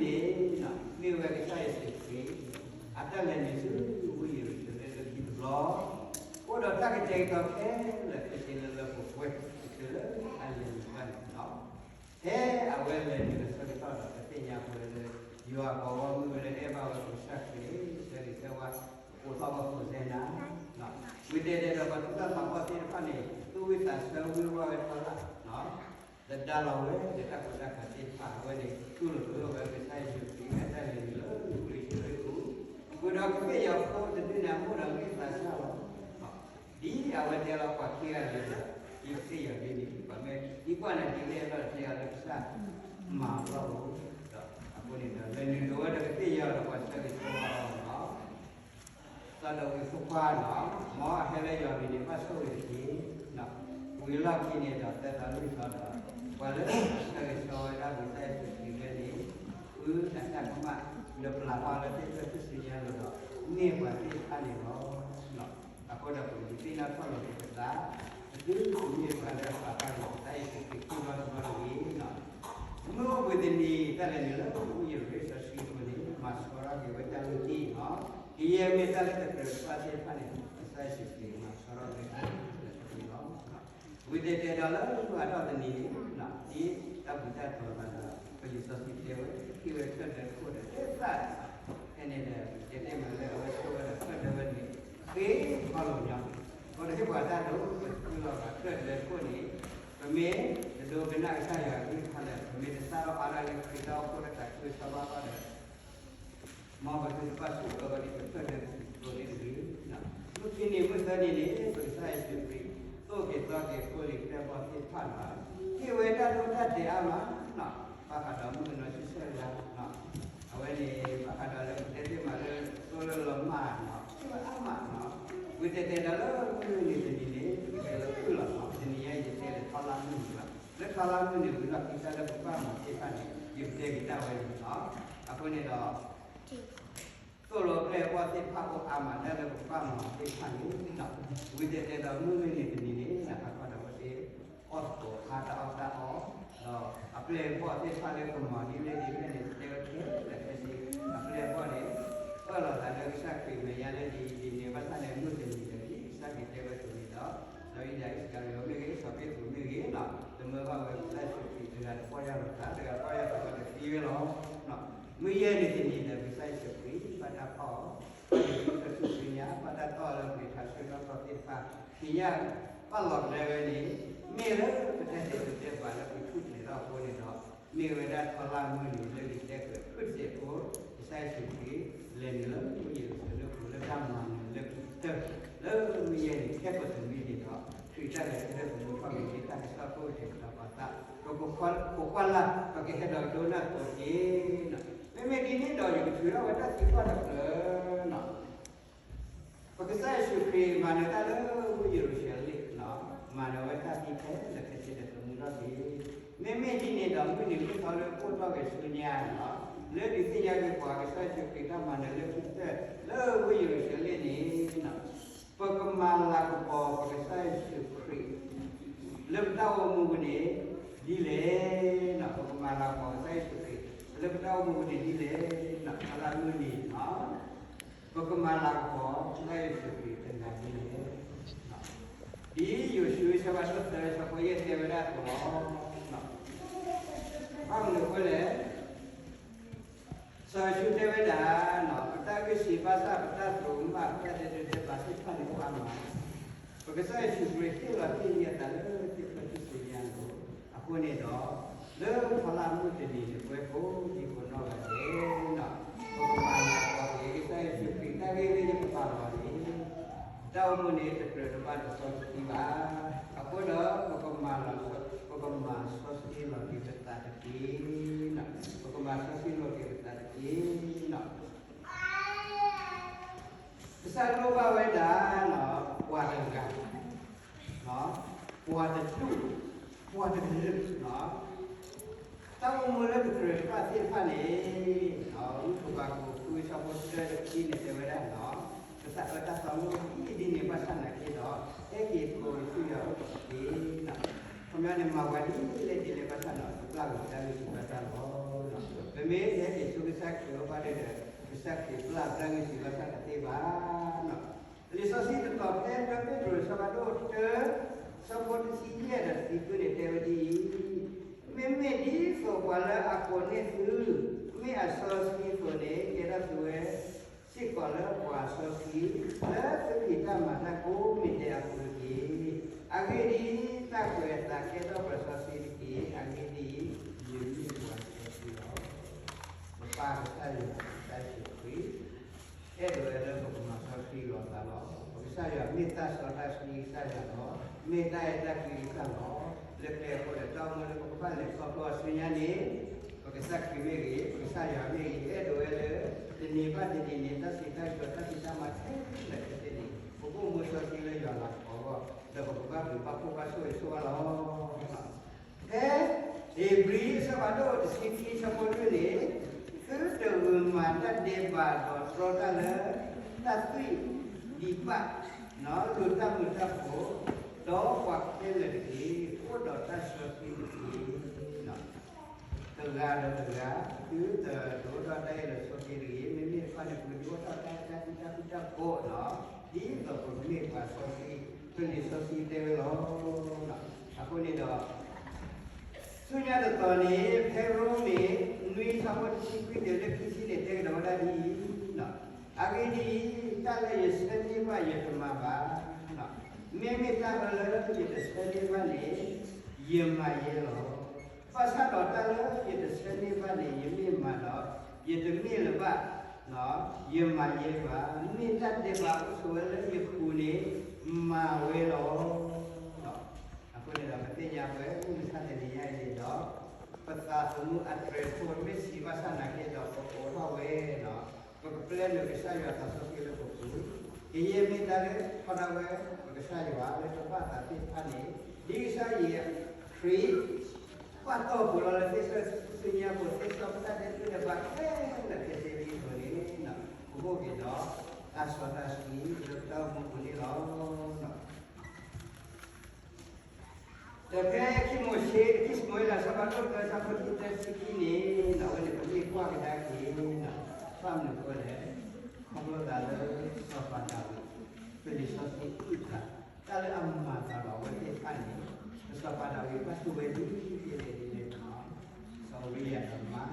န့ၣ် မ့ၢ်ဝဲကစၢ်ယ့ၣ်ၡူးခရံာ် အတၢ်လဲၤနုာ်ဆူဝ့ၢ်ယရူၤၡလ့ၣ်လၢခံတဘျီ, အိၣ်ဒီးတၢ်ကတဲာ်ကတီၤခဲလၢာ် ခဲဆ့လၢလၢပှဲၤပှဲၤ တချုးလၢအလဲၤနုာ်ဘၣ်န့ၣ်လီၤ. ဖဲအဝဲလဲၤနုာ်အဆၢကတီၢ်ဒီး ပသ့ၣ်ညါပှဲၤလၢ ယွၤအကိးဝဲမ့ၢ်ဝဲလၢအဲၣ်ဘၣ်ဝဲကစၢ်ခရံာ်န့ၣ် ဆၢဂ့ၤဆၢဝါ အိးထီၣ်ဝဲ Hosanna, ဝံၤတဲတဲဒီးပှၤထူးတၢ်သးပှၢ်သ့ၣ်တဖၣ်န့ၣ် သူၣ်ဝံၣ်သးဆၢဝံၢ်ဝၢ်ဝဲထီလၣ် ဒီးဒါလီၤဝဲဒီးတၢ်ကီတၢ်ခဲသ့ၣ်တဖၣ် အဝဲန့ၣ် တူၢ်လိာ်ဝဲကစၢ်ယ့ၣ်ၡူးခရံာ် အတၢ်လဲၤနုာ်လၢဝ့ၢ်ယရူၤၡလ့ၣ်ပူၤ, ဃုာ်ဒီးကသ့ၣ်ယီၤဖိတဒုန့ၣ် အမိၢ်ဒီးမ့ၢ်သးစၢ်လီၤ. ဒ်အဝဲတဲလီၤပှၤခံဂၤန့ၣ်ဒီး ဒ်ကသ့ၣ်ယီၤဒ်န့ၣ် ပှၤမ့ၢ်သံကွၢ်န့ၣ် ဒ်လဲၣ်လီၤတဲအီၤလၢကစၢ်မၤအီၤလီၤ. ဒီးအဃိန့ၣ်ဒီး လဲၤနုာ်ဒိးဝဲဒီးကသ့ၣ်ယီၤဒီးပှၤဆၢဂ့ၤဆၢဝါအီၤလီၤ. စီၤဒၤဝံးဖိခွါန့ၣ် မ်အဟဲလၢယွၤအမံၤန့ၣ် ဘၣ်ဆိၣ်ဂ့ၤတက့ၢ်. ဝံၤလီၢ်ခံန့ၣ်ဒီး သၢသီလွံၢ်သီဒီး ပှၤလၢအဆၢဂ့ၤဆၢဝါဝဲဒၣ်ကစၢ်ယ့ၣ်ၡူးခရံာ်ဝဲန့ၣ် ဃုအတၢ်ကမၣ် ဒီးပျၢ်ဘၣ်လၢသ့ၣ်ဖျၢၣ်ထူၣ်စုညါလိၤဒီး မ့ၢ်ပှၤသ့ၣ်တဖၣ်န့ၣ်လီၤ. အဃိဒီးပကဒုးသ့ၣ်နီၣ်ထီၣ်လိာ်က့ၤပသး ပသုတမ့ၢ်ပှၤလၢအပာ်ဖျါကစၢ်ယ့ၣ်ၡူးခရံာ် ကိးဘျီတဘျီတဂ့ၤ. မုၢ်အိၣ်ဘှံးတနံၤ တၢ်လဲၤနုာ်လၢဝ့ၢ်ယရူၤၡလ့ၣ်စီဆှံအဃိန့ၣ် မၤဆှီထီၣ်က့ၤဝဲတၢ်လုၢ်ဟံၣ်လီၤ. ကယဲၢ်မ့ၢ်တၢ်လၢတကြၢးတဘၣ်သ့ၣ်တဖၣ်န့ၣ် ကစၢ်ယ့ၣ်ၡူးခရံာ်မၤဆှီထီၣ်ဝဲလၢတၢ်လုၢ်ဟံၣ်လီၤ. ဝံၤတဲတဲဒီးလၢမုၢ်အတီၢ်တနံၤန့ၣ် ဒ်တၢ်ဘူၣ်တၢ်တီၤသးဒီး ပလံာ်စီဆှံတဲဝဲ ဟ့ၣ်ဝဲတၢ်ဒၢခိၣ်ဒီးတဲသၣ် ဖဲန့ၣ်ဒီး တဲတဲမၤလၢအဝဲဆိၣ်ဝဲဒီး တၢ်ဒၢဝဲန့ၣ် ဃ့ထီၣ်လီၤညီ, အဃိဒီးဟ့ၣ်ပှၤတၢ်ဒိ ပသးလီၤဘၣ် တၢ်ဒၢခိၣ်န့ၣ် ပမ့ၢ်တဒိကနၣ်ကစၢ်ယွၤအကလုၢ်ကထါဒီး ပမ့ၢ်တသၣ်ထီၣ်အါထီၣ်လၢခရံာ်တၢ်အိၣ်ဖှိၣ်တၢ်သးခုကစီၣ်ဘၣ်ဘၣ်ဒီး မ်ပသုတဘၣ်ဆိၣ်အၢဝဲဒ် ပတၢ်ဒၢခိၣ်ဒိၣ်န့ၣ်တဂ့ၤ. မုၢ်ခံနံၤမုၢ်သၢနံၤန့ၣ် ပကစၢ်ယ့ၣ်ၡူးခရံာ် သိၣ်က့ၤသီက့ၤဖိလံၤကျဲဘီၣ်သ့ၣ်တဖၣ်လီၤ. ဟ့ၣ်ဝဲတၢ်ဒိတၢ်တဲာ်အါမး, ဘၣ်ဃးဒီးမုၣ်ကနီၤဆံဆဲၣ်တဂၤ အဝဲန့ၣ် ဘၣ်ဃးဒီးလၢပတဲသ့ၣ်မးလၢ သိလၢလီၤမၢ်နီၤ ဟ့ၣ်ဝဲအါမးနီၤ. ဝံၤတဲတဲဒီးလၢမုၢ်နံၤတနံၤန့ၣ် ပကတဲလၢဖုၣ်လီၤနီၤ တနံၤညါယတဲလၢထီလါမုၢ်နံၤလီၤ. လၢထီလါမုၢ်နံၤဝံၤလီၢ်ခံ တၢ်လၢပကဘၣ်မၤသ့ၣ်တဖၣ်န့ၣ် ယကတဲက့ၤတၢ်ဝဲန့ၣ်လီၤ. အဃိန့ၣ်ဒီး သိၣ်လိကျဲဘီၣ်သ့ၣ်တဖၣ်အိၣ်အါမး တၢ်လၢပကဘၣ်မၤသ့ၣ်တဖၣ်န့ၣ် ဝံၤတဲတဲဒီးမုၢ်နံၤတနံၤန့ၣ် နဟးခီဒီးဝဲသ့ၣ် အီၣ်သကိးဖးတၢ်အီၣ်တၢ်အီ ဒီးအပျဲၢ်အဘီၣ်သ့ၣ်တဖၣ်လၢကမၤဒ်လဲၣ်ဒ်လဲၣ်န့ၣ် တဲဝဲခဲလၢာ်ခဲဆ့ အပျဲၢ်အဘီၣ်န့ၣ် ပၢၢ်လီၤသးလၢကစၢ်ခရံာ်မဲာ်ညါလၢဒ်အံၤဒ်န့ၣ် ဘၣ်ဆၣ်န့ၣ် မုၢ်တနံၤဒီး ကစၢ်ခရံာ်တဲဝဲသ့ၣ်န့ၣ်ဒီး စီၤယုဒၤအံၣ်စကၤရံၤယိၤမ့ၢ်ဂ့ၤ စီၤပ့းတရူးမ့ၢ်ဂ့ၤနီၤ တမၢဘၣ်ဝဲကစၢ်ယ့ၣ်ၡူးခရံာ် တဂၤတပီၢ်ယၢ်လီၤသး တဂၤပီၢ်ယၢ်လီၤသးဒီးသံဝဲလီၤ. မုၢ်ယဲၢ်နံၤတနံၤဒီး ကစၢ်ယ့ၣ်ၡူးခရံာ် ဘၣ်တၢ်ဖီၣ်အီၤ လၢပှၤထူၣ်စုညါ ဘၣ်တၢ်တီၢ်အီၤလၢပှၤထူၣ်စုနီၣ်ထီၣ်သ့ၣ်တဖၣ် သ့ၣ်ညါ ဘၣ်လီၤကလဲဝဲန့ၣ် မ့ၢ်လၢပတၢ်ဒဲးဘးလၢပထူၣ်ဖျဲးထီၣ်အဃိန့ၣ်ဒီး မ့ၢ်ဝဲဒၣ်ထီလါမုၢ်နံၤလၢလံာ်တဲာ်ကွဲးဖုၣ်တစဲးဖိ ကစၢ်ယ့ၣ်ၡူးခရံာ် လဲၤနုာ်လၢဝ့ၢ်ယရူၤၡလ့ၣ်ပူၤလၢတၢ်မၤနၢၤလၢခံကတၢၢ် လၢမုၢ်ယဲၢ်နံၤခဲကိာ်တမံၤန့ၣ်ဒီး ခရံာ်တၢ်လဲၤထူၣ်ဖျဲးသမူထီၣ်က့ၤန့ၣ် တၢ်ကစီၣ်ဖိကတဲာ်ကတီၤပာ်သး ပကကွၢ်လၢ် ပကဟဲဒီးဒိနၢ်တိာ်က့ၤနီၤ မ့မ့ၢ်ဒ်န့ၣ်ဒီး ယကထုးထီၣ်ဝဲတၢ်သံကွၢ်တဖျၢၣ်နီၤ ပကစၢ်ယ့ၣ်ၡူးခရံာ်မၤနၢၤတၢ်လၢဝ့ၢ်ယရူၤၡလ့ၣ်နီၤ မၤနၢၤဝဲတၢ်သံခဲလၢာ်ခဲဆ့ဒီးသမူထီၣ်က့ၤ မ့မ့ၢ်ဒ်န့ၣ်ဒီး မုၢ်နံၤမုၢ်သီလၢအိၣ်ထီၣ်ဂဲၤဆူညါနီၤ လၢဒုးသ့ၣ်ညါက့ၤပှၤကစၢ်ယ့ၣ်ၡူးခရံာ်တၢ်မၤနၢၤလၢခံကတၢၢ် လၢဝ့ၢ်ယရူၤၡလ့ၣ်န့ၣ်နီၤ ပကမၤလၤကပီၤပကစၢ်ယ့ၣ်ၡူးခရံာ် လၢပတၢ်အိၣ်မူပူၤန့ၣ် ဒ်လဲၣ်နီၤ ပကမၤလၤကပီၤကစၢ်ယ့ၣ်ၡူးခရံာ် လၢပတၢ်အိၣ်မူပူၤန့ၣ်ဒ်လဲၣ်နီၤ ထီလါမုၢ်နံၤနီၤ ပကမၤလၤကပီၤကစၢ်ယ့ၣ်ၡူးခရံာ်တဂၤဒ်လဲၣ် ဒ်ယိၤၡူအဆၢဖးဒိၣ်သၢ ဆၢဖိယဲၢ်တဲဝဲဒၣ်အသိးလီၤ. ဘၣ်မနုၤအဃိလဲၣ် စီၤယိၤၡူတဲဝဲဒၣ်နီၤ ပတၢ်ဂံၢ်စၢ်ဘါစၢ် ပတၢ်သရူးကမၣ် ပတၢ်ဒဲးဒုးဒဲးဘးသ့ၣ်တဖၣ်န့ၣ်အိၣ်အါမး ပကစၢ်ယ့ၣ်ၡူးခရံာ်ဟ့ၣ်လီၤသ့ၣ်ညါသးလၢသ့ၣ်ဖျၢၣ်ထူၣ်စုညါအလိၤ အဃိန့ၣ်ဒီး လၢဖီလာ်မုၢ်တနံၤန့ၣ် ပဝဲကိးဒံကိးနီၢ်ဂၤဒဲးနီၤ ပကမၤလၤကပီၤက့ၤ ကစၢ်ယ့ၣ်ၡူးခရံာ် တၢ်ဂ့ၢ်လၢယကပာ်လီၤန့ၣ် တၢ်အိၣ်မူန့ၣ် တကြၢးတဘၣ်တစီတဆှံဘၣ်. အဃိဒီး ပကမၤလီၤ ပကမၤစီဆှံလီၤက့ၤပသးတက့ၢ်. ပကမၤစီဆှံလီၤက့ၤပသးတက့ၢ်. ကစၢ်လိၣ်ဘၣ်ဝဲဒၣ် ပှၤတဂၤ ပှၤတဒူၣ် ပှၤတကလုာ် တၢ်အိၣ်မူလၢတကြၢးတဘၣ်သ့ၣ်တဖၣ်န့ၣ် ဝံၣ်ဖးဘးခိၣ် ဃုဆၢဖိတၢတဆံန့ၣ် တဲဝဲဒၣ်နီၤ ကစၢ်အၢတၢ်သးအိၣ်ဒ်အံၤဒ်န့ၣ်ဘၣ်ဆၣ်နာ်က့ဒီး ဟဲက့ၤသကိးက့ၤဆူယွၤအအိၣ်တက့ၢ်. ခီပညီန့ၣ် မၤပှၤဒ်လဲၣ်ဒ်လဲၣ်ဘၣ်ဆၣ်နီၤ ပျၢ်ဝဲတၢ်ဂံၢ်စၢ်ဘါစၢ်လီၤ. ပမ့ၢ်ဟဲက့ၤ ကစၢ်ခရံာ်အိၣ်ဘၣ်ဒီး ကစၢ်ခရံာ်ပျၢ်ပတၢ်ဂံၢ်စၢ်ဘၣ်ဆၣ်တသ့ဘၣ်. လံာ်စီဆှံတတီၤဖဲတၢပ့းတရူးအဆၢဖးဒိၣ်တၢ ဆၢဖိတဆံယဲၢ်ဒီးတဆံဃုန့ၣ်တဲဝဲဒ်အံၤ, မ့မ့ၢ်ဒ်သိးပှၤလၢအကိးန့ၢ်သု မ့ၢ်အစီဆှံအသိးန့ၣ် ကဲထီၣ်သုဝဲ စ့ၢ်ကီးလၢပှၤစီဆှံ လၢသုဂံၢ်တၢ်မၤတၢ်ကိးမံၤဒဲးအပူၤတက့ၢ်. အဂ့ၢ်ဒ်အံၤ, တၢ်ကွဲးအသးကဲထီၣ်ပှၤစီဆှံတက့ၢ်. အဂ့ၢ်ဒ်အံၤ, ယမ့ၢ်ပှၤစီဆှံလီၤ. ပပၢ်ကစၢ်ယွၤ တၢ်ဆိၣ်ဂ့ၤ အဲၣ်ဒိးဝဲလၢပကမၤစီဆှံလိာ်သးလီၤ. ပကစၢ်ယွၤမ့ၢ်တၢ်စီတၢ်ဆှံကစၢ်ယွၤလီၤ. မ့ၢ်တၢ်အဲၣ်တၢ်ကွံကစၢ်လီၤ. လၢကျဲအဃိဒီး တၢ်အိၣ်မူလၢပကဘၣ်လဲၤခီဖျိအဆူညါန့ၣ် ပကစၢ်ခရံာ်မ့ၢ်ဂ့ၤ, ပကစၢ်ယွၤမ့ၢ်ဂ့ၤ, အဲၣ်ဒိးဝဲလၢ တနံၤဘၣ်တနံၤန့ၣ် တၢ်စံးတၢ်ကတိၤ တၢ်ဖံးတၢ်မၤခဲလၢာ်ခဲဆ့န့ၣ် ပကအိၣ်မူစီဆှံလၢယွၤလၤကပီၤအဂီၢ်, ဒီးပကဘၣ်ဘျုးဘၣ်ဖှိၣ်ဘၣ်ဆိၣ်ဂ့ၤဆိၣ်ဝါလီၤ. ဖဲဧ့ၤဘြံၤအဆၢဖးဒိၣ်တဆံခံ ဆၢဖိလွံၢ်န့ၣ်, သုတဂုာ်မၤတၢ်ဒဲးဘးဒီးတြီတၢ်လၢ တၢ်သွံၣ်ဒံးဘၣ်, လူၤတၢ်မုာ်တၢ်ဖိး, ဒီးပှၤခဲလၢာ်တက့ၢ်, အိၣ်ဒီးတၢ်စီဆှံတက့ၢ်. တဂၤဒီးတဂၤ သုတဒိၣ်ထီၣ်တၢ်အ့ၣ်လိာ်ဆိးက့တဂ့ၤ, မ့မ့ၢ်တဖၣ်န့ၣ် ပကဒိၣ်ထီၣ်တၢ်အဲၣ်တၢ်ကွံတၢ်ဃူတၢ်ဖိးလီၤ. ဒ်သိးပကမ့ၢ်ပှၤစီဆှံ, ဖဲန့ၣ်စီဆှံတဲဝဲလီၤ. အဃိန့ၣ်ဒီး ဆူညါတတီၤန့ၣ် ဖဲရိမ့ၤ နွံ ဆၢဖိတဆံခွံတုၤလၢခံဆံန့ၣ် တဲကဒီးဝဲဒၣ်ဒ်အံၤ, အဂ့ၢ်ဒ်အံၤ, တၢ်လၢယဆၢန့ၢ်ဘၣ်ယတမၤဘၣ်, မ့မ့ၢ်တၢ်လၢယတဆၢန့ၢ်ဘၣ်န့ၣ် ယမၤယဲလီၤ. ဘၣ်ဆၣ်ဒီးတၢ်လၢယတဆၢန့ၢ်ဘၣ်န့ၣ် ယမ့ၢ်မၤဒီး ယတမ့ၢ်လၢၤဘၣ်, ယမၤယဲဘၣ်. မ့ၢ်တၢ်ဒဲးဘးအိၣ်ဆိးဝဲလၢယပူၤန့ၣ် မၤဝဲလီၤ. အဃိန့ၣ်ဒီး ပသ့ၣ်ညါပှဲၤ မုၢ်မဆါတနံၤညါအံၤန့ၣ်ဒီး ပသးသမူအတြဲၤဖိ မ့ၢ်စံးဘၣ်ဆၣ်နာ်က့ဒီး ပကအိးထီၣ်ဝဲ, ပကပျဲနုာ်ကစၢ်ယွၤသးစီဆှံလၢပပူၤ, ကယဲၢ်မ့ၢ်တၢ်လၢထီဒါဝဲ ပကစၢ်ယွၤလၢတဘၣ်သးသ့ၣ်တဖၣ်န့ၣ်, ဒ်ကစၢ်ယ့ၣ်ၡူးခရံာ် ပာ်တီၢ်ပှၤလီၤလၢသ့ၣ်စံၣ်ညီၣ်ပူၤ သ့ၣ်စံၣ်ညီၣ်ပူၤ တၢ်ဒဲးဘးခဲလၢာ်ခဲဆ့အသိးန့ၣ်, ပအိၣ်က့ၤဒီး တၢ်စီတၢ်ဆှံလၢပတၢ်အိၣ်မူပူၤန့ၣ်လီၤ. ဒီးဖဲခံမိၤၡ့, ခံၡမူၤအ့လး အဆၢဖးဒိၣ်သၢ အဆၢဖိတဆံခံန့ၣ်, အဝဲန့ၣ်ပမ့ၢ်ကွၢ်ကဒါက့ၤ, ဘၣ်မနုၤအဃိလဲၣ်, ခီဖျိသးလၢစီၤပၤဒၤဝံး ပလံာ်စီဆှံအုၣ်သး, တၢ်လၢအမၤသးဒီးအဝဲသ့ၣ်တဖၣ်န့ၣ်, စီၤပၤဒၤဝံးဘၣ်ဆိၣ်ဝဲဒ်လဲၣ်ဒ်လဲၣ်ဒ်လဲၣ်န့ၣ်, စီၤအူရံယၤဒီးမါ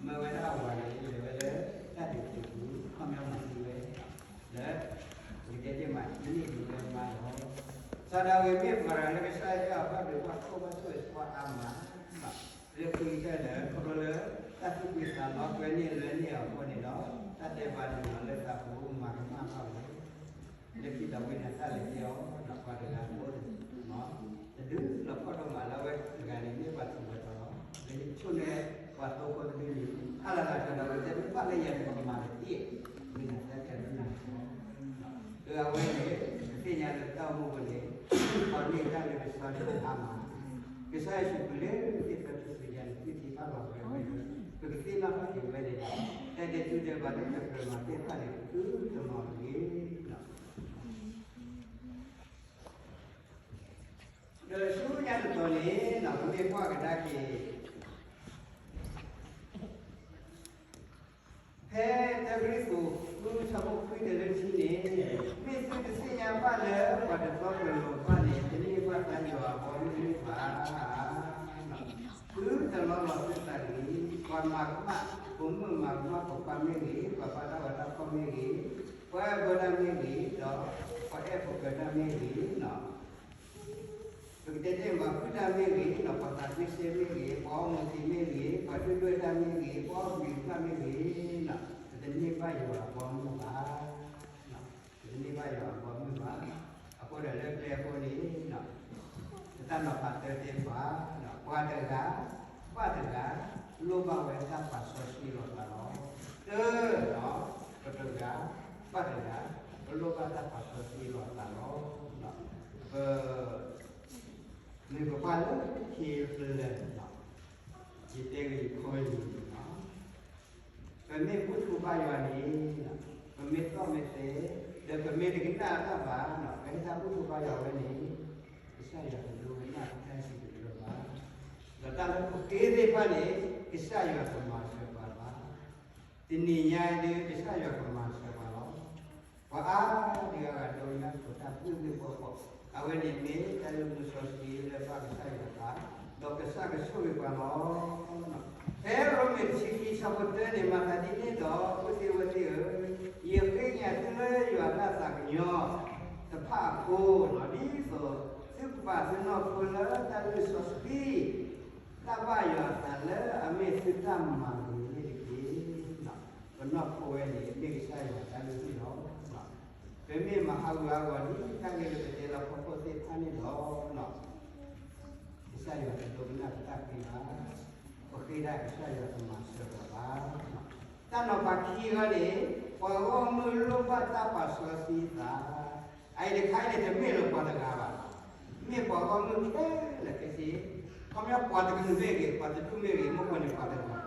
မၢဝဲဒၣ်အဝၤန့ၣ် လဲၤဝဲလၢတၢ်ဒုးပူၤ ခီပညီမၤသံဝဲ လၢ ပကတဲတ့ၢ်မး န့ၢ်ဒံးဝဲမါလီၤ. စီၤဒၤဝံးမ့ၢ်ပှၤတဂၤလၢကစၢ်ယွၤဘၣ်ဘျုးဘၣ်ဖှိၣ်ဘၣ်ဆိၣ်ဂ့ၤဆိၣ်ဝါအါမး, လၢခံကတၢၢ်ဒီး ခီဖျိလၢ တၢ်သူၣ်ဖှံသးညီကွဲန့ၢ်လွဲန့ၢ်အီၤအဃိန့ၣ်ဒီး တၢ်ဒဲးဘးနုာ်လီၤလၢသးပူၤ မၤကမၣ်ဘၣ်ဝဲ လၢခံဒီးဝံနၤသၣ်လဲၤတ့ၢ်အီၤ ဒီးပှၤတဂၤအိၣ်တ တဒုလီၤဖီၣ်ဒိၣ်မးလၢအဝဲတဂၤန့ၣ် မ့ၢ်ပှၤသူၣ်ပှၤတီၤလီၤ. လၢယဆိၣ်န့ၢ်ပှၤသိဖိတဒုန့ၣ် ဖးလၢ်လၢ်တဂၤဝဲတဲ မ့ၢ်ဘၣ်လၢယၤန့ၣ် ပကမၤတသ့ ဝံနၤသၣ်တဲဒုနၤ အဝဲန့ၣ် ပသ့ၣ်ညါလၢတၢ်အိၣ်မူပူၤန့ၣ် ပှၤမ့ၢ်တၢ်လၢကဆှီဒိၣ်အါမး, ကစၢ်ယ့ၣ်ၡူးခရံာ်လၢသ့ၣ်ဖျၢၣ်ထူ� ပကသ့ၣ်နီၣ်ထီၣ်က့ၤဝဲန့ၣ်ဒီး တၢ်ဒဲးတူၢ်ဒဲးဘးလၢပကြၢးမၤသ့ၣ်တဖၣ်န့ၣ် ပသုတမၤတဂ့ၤ. ဒီးဆူညါတတီၤန့ၣ် ပမ့ၢ်ကွၢ်ကဒါက့ၤ ဖဲတၢကရံၣ်သူး ဃု ဆၢဖိခွံတုၤလၢတဆံန့ၣ်, မ့ၢ်သုတသ့ၣ်ညါဘၣ်လၢ ပှၤတတီတလိၤဘၣ်န့ၣ် တန့ၢ်ဘၣ်တၢ်ယွၤအဘီအမုၢ်ဘၣ်. သုတလီလီၤသုသးတဂ့ၤ, ပှၤမၤကမၣ် ပိာ်မုၣ်မၤကမၣ်ပိာ်ခွါမ့ၢ်ဂ့ၤ, ပှၤဘၣ်တၢ်ဝဲတၢ်ခီၣ်မ့ၢ်ဂ့ၤ, ပှၤအဲၣ်ဘၢတၢ်မ့ၢ်ဂ့ၤ, ဒီးပှၤအဲၣ်ပှၤကၢၤတၢ်မ့ၢ်ဂ့ၤ, ပကတဲတ့ၢ်မးဖုတၢ်မ့ၢ်ဂ့ၤ, ပှၤသးကွံစ့မ့ၢ်ဂ့ၤ, ပှၤအီမူၤသံမ့ၢ်ဂ့ၤ, ပှၤဒွဲၣ်ဒွဲၣ်တၢ်မ့ၢ်ဂ့ၤ, ပှၤအီၣ်ဘှံးတၢ်မ့ၢ်ဂ့ၤ, ပတန့ၢ်ဘၣ်ယွၤအဘီအမုၢ်ဘၣ်. ပတန့ၢ်ဘၣ်ယွၤအဘီအမုၢ်ဘၣ်. အဃိဒီးလၢကျဲအဃိန့ၣ် ပတၢ်နီၤဖးတၢ်တဲပှၤ, ပှၤတဂၤဘၣ်တဂၤ လိၣ်ဘၣ်ဝဲတၢ်ပာ်စီဆှံလိာ်သးလီၤ. တၢ်ဒီး ပတဂၤဘၣ်တဂၤ ပလိၣ်ဘၣ်တၢ်ပာ်စီဆှံလိာ်သးလီၤ. ပ မ့ၢ်ပပှၤလၢခံပလဲၤ ယတဲဂ့ၤခီယံၤန့ၣ်လီၤ. ပမ့ၢ်ဘူၣ်ထီၣ်ဘါယွၤန့ၣ် ပမ့ၢ်သီၣ်မ့ၢ်သဲ ဒီးပမ့ၢ်တကနၣ်တၢ်ဘၣ် ပဟဲတၢ်ဘူၣ်ထီၣ်ဘါယွၤဝဲန့ၣ် ကစၢ်ယွၤတဒိကနၣ်ပတၢ်စံးတကလၢဘၣ်. ဒီးတၢ်လၢပဃ့သ့ၣ်တဖၣ်န့ၣ် ကစၢ်ယွၤတမၤစၢၤပှၤဘၣ်. တနံၤညါအံၤဒုး ကစၢ်ယွၤကမၤစၢၤပှၤလီၤ. ပှၤအါဒံအါဂၤဒိးနၢ်ပၢၢ်တၢ်ဘျုးဘျုးဖှိၣ်ဖှိၣ်, အဝဲန့ၣ်မ့ၢ်တၢ်လုၢ်မူစီဆှံလၢဘၣ်ကစၢ်ယွၤအသး, ဒီးကစၢ်ကဆိၣ်ဂ့ၤပှၤလီၤ. ဖဲရိမ့ၤတဆံခံဆၢဖိတၢန့ၣ် မၤသးဒ်န့ၣ်ဒီး ပုၢ်သ့ၣ်ဝဲၢ်သ့ၣ်ဧၢ, ယဃ့ကညးသုလၢယွၤတၢ်သးကညီၤတဖၣ်အဃိ, ဒ်သိးသုကပာ်သုနီၢ်ခိလၢတၢ်လုၢ်စီဆှံ တၢ်ဘၣ်ယွၤအသးလၢအမ့ၢ်သုတၢ်မၤဂ့ၤန့ၣ်တက့ၢ်. ပနီၢ်ခိဝဲန့ၣ် မ့ၢ်ကစၢ်ယွၤတၢ်လုၢ်ဟံၣ်လီၤ. ပမ့ၢ်မၤဟးဂူာ်ဟးဂီၤဒ်တၢ်ဂ့ၢ်လၢပတဲလီၤဖီခိၣ်သ့ၣ်တဖၣ်န့ၣ်ဒီး, ကစၢ်ယွၤတဒိကနၣ်ပတၢ်ဃ့ဘၣ်. ပဃ့ဒၣ်ကစၢ်ယွၤကမၤစၢၤပှၤဘၣ်. တၢ်နီၤဖးခံဂီၢ်န့ၣ်, ပှၤဂီၢ်မုၢ်လိၣ်ဘၣ်တၢ်ပာ်စီဆှံအသး, အအံၤတခါအံၤန့ၣ် တမ့ၢ်လၢပှၤတဂၤဘၣ်, မ့ၢ်ပှၤဂီၢ်မုၢ်ခဲလၢာ်ခဲဆ့, ခီပညီပှၤတကလုာ်မ့ၢ်ဂ့ၤ, ပှၤတဒူၣ်မ့ၢ်ဂ့ၤ, မ့ၢ်ပှၤန့ၣ်ပှၤတဂၤ,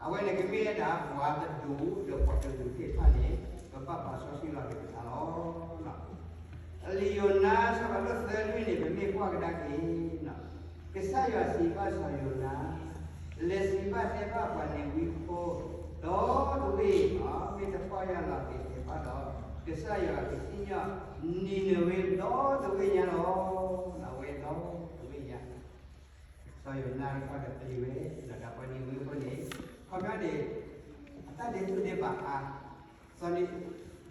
အဝဲန့ၣ်ကမ့ၢ်ဝဲဒၣ်ပှၤတဒူၣ်ဒီးပှၤတဒူၣ်သ့ၣ်တဖၣ်န့ၣ်, ပဘၣ်ပာ်စီဆှံလီၤက့ၤပသးလီၤ. လံာ်ယိၤနါ ဆၢဖးဒိၣ်သၢလွံၢ်န့ၣ် ပမ့ၢ်ကွၢ်ကဒါက့ၤ, ကစၢ်ယွၤစံးဘၣ်စီၤယိၤနါ, လဲၤစံးဘၣ်တဲဘၣ်ပှၤနံၤနဝ့ဖိ ဒီတဝ့ၢ်, မ့ၢ်တပီၢ်ယၢ်လီၤက့ၤတဲဘၣ်ဒီး, ကစၢ်ယွၤကစံၣ်ညီၣ် နံၤနဝ့ဒီတဝ့ၢ်ညါလီၤ. အဝဲဒီတဝ့ၢ်ညါ, စီၤယိၤနါတခီဒီးပျံၤဝဲ, ဒီးပှၤနံၤနဝ့ဖိန့ၣ်, ခီပညီန့ၣ်, အတၢ်ဒဲးတူၢ်ဒဲးဘးအါ, စီၤ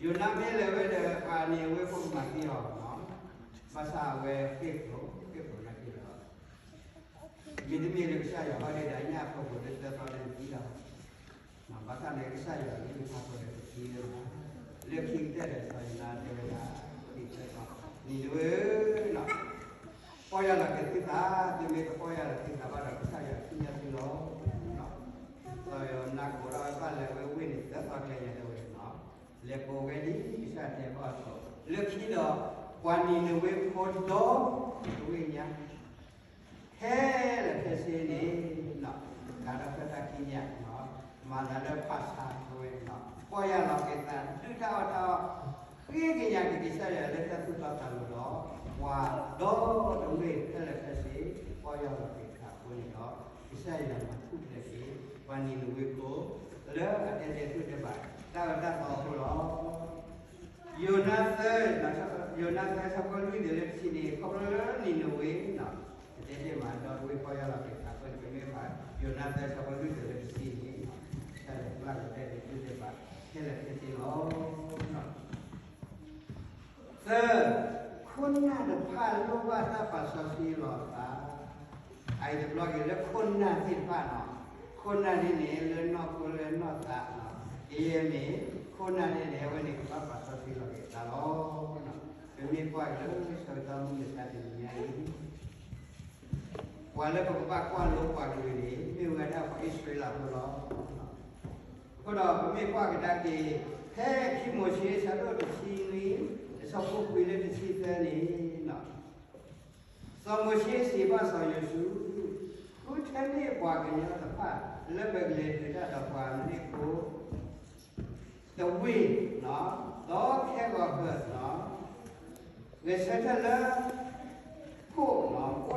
ယိၤနါမ့ၢ်လဲၤဝဲဒီး ပှၤနံၤနဝ့ဖိကမၤသံအီၤ, ဘၣ်ဆၣ်အဝဲဃ့ၢ်ဖျိး, ဃ့ၢ်ဖျိးနာ်က့ၤဒီး မ့တမ့ၢ်လၢကစၢ်ယွၤဘၣ်ဒၣ်ညၣ်အဖီခိၣ်လၢသၢသီလၢနသံလီၤ, ဘၣ်ဆၣ်န့ၣ်ကစၢ်ယွၤလၢနဖးခိၣ်ဒီးတသံလၢၤဘၣ်. လၢခံကတၢၢ်ဒီးစီၤယိၤနါတဲဝဲဒၣ်, နံၤနဝ့ဧၢ, ပီၢ်ယၢ်လီၤက့ၤသုသး, သုမ့ၢ်တပီၢ်ယၢ်လီၤသုသးဘၣ်ဒီး ကစၢ်ယွၤစံၣ်ညီၣ်သုလီၤ. စီၤယိၤနါကိးထီၣ်ဝဲဘၣ်လဲၤဝဲဝ့ၢ်န့ၣ် သၢသီကျဲညါတဲဝဲန့ၣ်လီၤ. လဲၤကိးဝဲဒ်ကစၢ်ယွၤတဲဘၣ်အသိး, လၢခံဒီး ပှၤနံၤနဝ့ဖိဒီတဝ့ၢ်ညါ ခဲလၢာ်ခဲဆ့န့ၣ်, ကးထီၣ်ဖျၢၣ်တၢ်ခံညါ, မၤသးလၢဖးဆါဝဲန့ၣ်လီၤ. ပီၢ်ယၢ်လီၤက့ၤသး, ဒုၣ်တၢ်အီၣ်တၢ်အီ, ဃ့ကညးက့ၤကစၢ်ယွၤလၢတၢ်သူၣ်တီသးလိၤဒီး, ပှၤဒီတဝ့ၢ်ခဲလၢာ်ခဲဆ့ ပီၢ်ယၢ်လီၤက့ၤသးအဃိန့ၣ်ဒီး, ကစၢ်ယွၤမၤထူၣ်ဖျဲးက့ၤ ပှၤနံၤနဝ့ဖိ လၢအတဲတဲာ်တူၢ်တဲာ်ဘၣ် တၢ်အၢတၢ်သီအဃိလီၤ. ယိၤနါသၢ, ယိၤနါသၢဆၢဖိလွံၢ်တုၤလၢတဆံန့ၣ် ခီဖျိလၢနံၤနဝ့, ပတဲသ့မးဒီတဝ့ၢ်ပီၢ်ယၢ်လီၤက့ၤသးအဃိန့ၣ် ပမ့ၢ်ဘၣ် ယိၤနါသၢဆၢဖိလွံၢ်တုၤလၢတဆံန့ၣ်, တၢ်လဲၤကျၢ်ကတဲာ်တဲာ်တူၢ်တဲာ်ဘၣ် ခဲလၢာ်ခဲဆ့လီၤ. သၢ, ခိၣ်နၢ်တဖၣ်လိၣ်ဘၣ်တၢ်ပာ်စီဆှံလီၤအသး, အအံၤတဘျီက့ၤလၢခိၣ်နၢ်သ့ၣ်တဖၣ်လီၤ. ခိၣ်နၢ်ဒ်န့ၣ် လၢနီၢ်ခိလၢနီၢ်သးလီၤ. ကယဲၢ်မ့ၢ်ခိၣ်နၢ်ဒ်န့ၣ် အဝဲန့ၣ်ကဘၣ်ပာ်စီဆှံလီၤက့ၤအသးလီၤ. ပမ့ၢ်ကွၢ်လၢဆၢကတီၢ်မုၢ်မဆါတနံၤညါအံၤ ပှၤလၢပကဘၣ်ကွၢ်လိပှၤကလုာ်န့ၣ် မ့ၢ်ဝဲဒၣ်ပှၤအံၣ်စရ့လးဖိလီၤ. အဃိဒီးပမ့ၢ်ကွၢ်ကဒါက့ၤ ဖဲခံမိၤၡ့ဆၢဒိၣ်တဆံနွံ အဆၢဖိခွံလၢတဆံသၢန့ၣ်, စီၤမိၤၡ့စံးဘၣ်စီၤယိၤၡူး, ဃုထၢန့ၢ်ပှၤကညီတဖၣ်လၢပကလဲၤဒုးတၢ်ဒီးပှၤအမလ့ၣ်ဖိ တဝ့ၢ်, ဒီးခဲဂီၤဖၢး, ဂဲၤဆၢထၢၣ်လၢ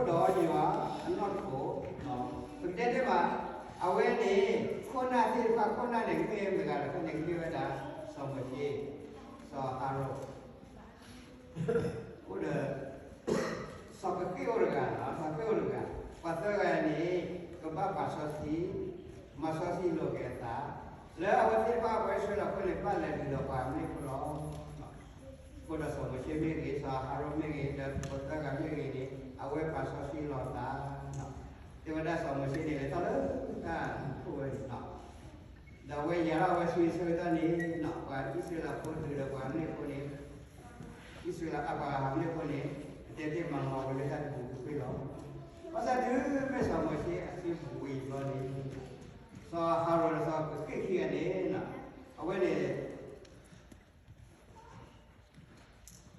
ခိၣ်, အိၣ်ဒီးယွၤအနီၢ်ခိ, ပကတဲသ့ဘၣ်, အဝဲန့ၣ် ခိၣ်နၢ်သ့ၣ်တဖၣ် ခိၣ်နၢ်န့ၣ် ကမ့ၢ်မတၤဂၤလဲၣ်န့ၣ် ကမ့ၢ်ဝဲဒၣ် စီၤမိၤၡ့, စီၤအၤဟရိၣ် အိၣ်ဒီး စီၤကဃ့ၣ်အိၣ်တဂၤ, စီၤကဃ့ၣ်အိၣ်တဂၤ, ပှၤသၢဂၤန့ၣ် ကဘၣ်ပာ်စီဆှံ, မၤစီဆှံလိာ်က့ၤအသး, လၢအဝဲသ့ၣ်တဖၣ်ပှၤအံၣ်စရ့လးဖိန့ၣ် ဘၣ်လဲၤဒုးဒီးပှၤအမလ့ၣ်ဖိလီၤ. အဃိဒီးစီၤမိၤၡ့မ့ၢ်ဂ့ၤ, စီၤအၤဟရိၣ်မ့ၢ်ဂ့ၤ, ဒီးပှၤသၢဂၤမ့ၢ်ဂ့ၤန့ၣ် အဝဲပာ်စီဆှံလီၤအသး, တဲဝဲဒၣ်စီၤမိၤၡ့န့ၣ် လဲၤထီၣ်လၢတၢ်ခိၣ်ဝဲန့ၣ်လီၤ. ဒီးအဝဲယၤထီၣ်ဝဲဆူအဆၢကတီၢ်န့ၣ်, ပှၤအံၣ်စရ့လးဖိဒုးဒီးပှၤအမလ့ၣ်ဖိန့ၣ်, အံၣ်စရ့လးအပှၤအမလ့ၣ်ဖိန့ၣ် အတဲသ့မၤလီၤဝဲလၢတၢ်တပူၤတပူၤလီၤ. ဘၣ်ဆၣ်တုၤမ့ၢ်စီၤမိၤၡ့အစုပူၤဝံၤတဘျီန့ၣ်, စီၤအၤဟရိၣ်ဒီးစီၤကဃ့ၣ်ခံဂၤန့ၣ် အဝဲန့ၣ် လဲၤ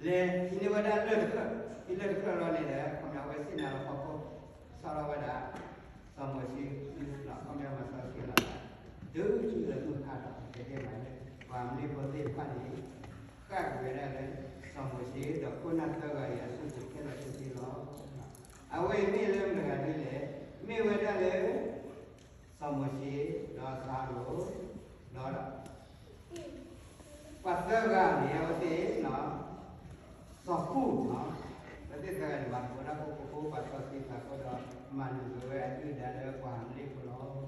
ဟံးန့ၢ်ဝဲဒၣ်လၢၢ်တဖျၢၣ်, ဟံးလၢၢ်တဖျၢၣ်လီၤန့ၣ်ဒီး ခီပညီအဝဲသ့ၣ်ညါလီၤဖီခိၣ်, စးထီၣ်ဝဲဒၣ် စီၤမိၤၡ့, ခီပညီမၤစီဆှံလီၤသး, တုၤလၢမုၢ်ဟါဒီး တဲသ့မၤလၢ ပှၤမလ့ၣ်ဖိသ့ၣ်တဖၣ်န့ၣ် ဃၣ်ကွံာ်ဝဲဒၣ်လၢ စီၤမိၤၡ့ဒီးခိၣ်နၢ်သၢဂၤအံၤအစုပူၤခဲလၢာ်ခဲဆ့လီၤ. အဝဲအံၤမ့ၢ်လၢမတၤဂၤဒ်လဲၣ်, မ့ၢ်ဝဲဒၣ်လၢ စီၤမိၤၡ့, ဒီးစီၤအၤဟရိၣ်, ဒီး ပှၤသၢဂၤန့ၣ် အဝဲသ့ၣ် စီၤကူၣ်, အဝဲသ့ၣ်သၢဂၤန့ၣ် မၤသကိးတၢ်ဖိဃိဖိ ပှၤစီဆှံသးအဃိဒီး မၤနၢၤက့ၤဝဲအဒုၣ်ဒါလၢပှၤအမလ့ၣ်ဖိလီၤ.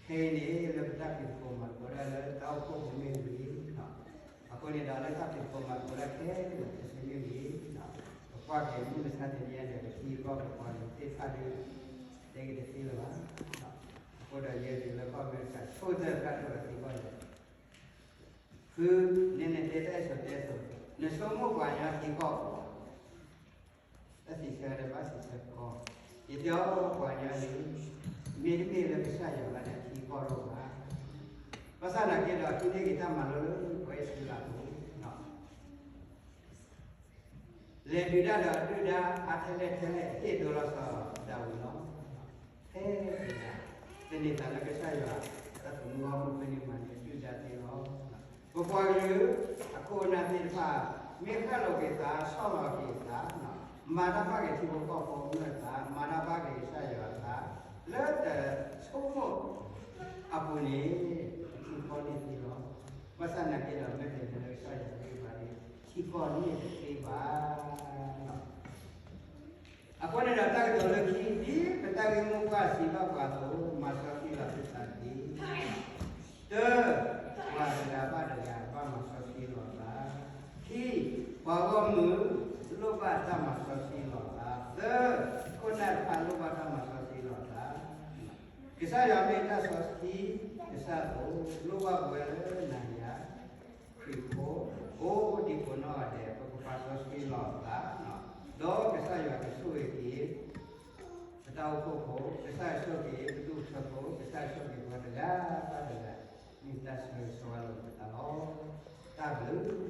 ခဲအံၤန့ၣ် လၢပတၢ်ဖံးသကိးမၤသကိးတၢ်လၢတၢ်အိၣ်ဖှိၣ်ပူၤမ့ၢ်ဂ့ၤ, အဃိန့ၣ်ဒီး လၢတၢ်ဖံးသကိးမၤသကိးတၢ်ခဲလၢာ်ခဲဆ့မ့ၢ်ဂ့ၤ, ပကွၢ်က့ၤမုၢ်မဆါတနံၤအံၤဒီး ပထံကီၢ်ပပှၤကလုာ်သ့ၣ်တဖၣ်ဒီး တဲက့ၤတသ့လၢၤဘၣ်. အဃိဒီးယဲဒုးလၢကီၢ်အမဲရကၤ ဆိကတၢၢ်တဖၣ်တၢၢ်အထံကီၢ်န့ၣ် ဃု, နဲနတဲတၢ်အဲၣ်စိၤတဲစိၤ, နဆိကမိၣ်ပှၤကညီထံကီၢ် တၢ်စံးဆၢဒီးဘၣ်စံးဆၢကီ, ယတဲအီၤပှၤကညီန့ၣ် မ့တမ့ၢ်လၢကစၢ်ယွၤဘၣ်ဒီးထံကီၢ်တအိၣ်ဘၣ်. ဘၣ်ဆၣ်သနာ်က့ဒီး ဟံးန့ၢ်က့ၤတၢ်မၤလိလၢပှၤအံၣ်စရ့လးအပူၤ လဲၤဒုးတၢ်ဒီးအဒုၣ်ဒါအါထဲလဲၣ်ထဲလဲၣ် ဟ့ၣ်ဒိလီၤစီၤဒၤဝံးလီၤ. ဖဲန့ၣ် သန့ၤသးလၢကစၢ်ယွၤ တၢ်သမူဟီၣ်ခိၣ်ဖဲန့ၣ်မၤန့ၢ်အဒုၣ်ဒါသ့လီၤ. ပပှၤကလုာ် အခိၣ်အနၢ်သ့ၣ်တဖၣ် မ့ၢ်ဃၣ်လိာ်က့ၤသး ဆီၣ်လီၤက့ၤသး မၤတၢ်ဘၣ်က့ၤထံဖိကီၢ်ဖိအမုၢ်အသး မၤတၢ်ဘၣ်က့ၤကစၢ်ယွၤအသး လၢတဆိကမိၣ်အပူၤန့ၣ် ထံကီၢ်န့ၢ်သ့လီၤ. ဘၣ်ဆၣ်သနာ်က့ဒီး မ့ၢ်တမ့ၢ်လၢကစၢ်ယွၤဂံၢ်ဘါန့ၣ် ထံကီၢ်န့ၢ်တသ့ဘၣ်. အဃိန့ၣ်ဒီး တၢ်ကတိၤလၢခံ ဒ်ပတၢ်ဂ့ၢ်မိၢ်ပှၢ်စံးဘၣ်ပှၤအသိး မၤစီဆှံလီၤသုသးတက့ၢ်. တၢ, ပှၤတဂၤဘၣ်တဂၤ ဘၣ်မၤစီဆှံလီၤအသး. ခံ, ပှၤဂီၢ်မုၢ် လိၣ်ဘၣ်တၢ်မၤစီဆှံလီၤအသး. သၢ, ခိၣ်နၢ်တဖၣ်လိၣ်ဘၣ်တၢ်မၤစီဆှံလီၤအသး. ကစၢ်ယွၤမ့ၢ်တၢ်စီဆှံကစၢ်အသိး လိၣ်ဘၣ်ပဝဲလၢနၤယၤ ခရံာ်ဖိ အိၣ်ဒံးကိးနီၢ်ဂၤဒဲး ပကပာ်စီဆှံလီၤအသး, ဒီးကစၢ်ယွၤကဆိၣ်ဂ့ၤက့ၤ ပတၢ်အိၣ်ဖှိၣ်ဖိ, ကစၢ်ယွၤဆိၣ်ဂ့ၤက့ၤ ပဒူၣ်ဖိထၢဖိ, ကစၢ်ယွၤဆိၣ်ဂ့ၤပှၤတဂၤဘၣ်တဂၤ မ့ၢ်တၢ်ဆၢဂ့ၤဆၢဝါလိာ်ပသးလီၤ. တၢ်ဘျုး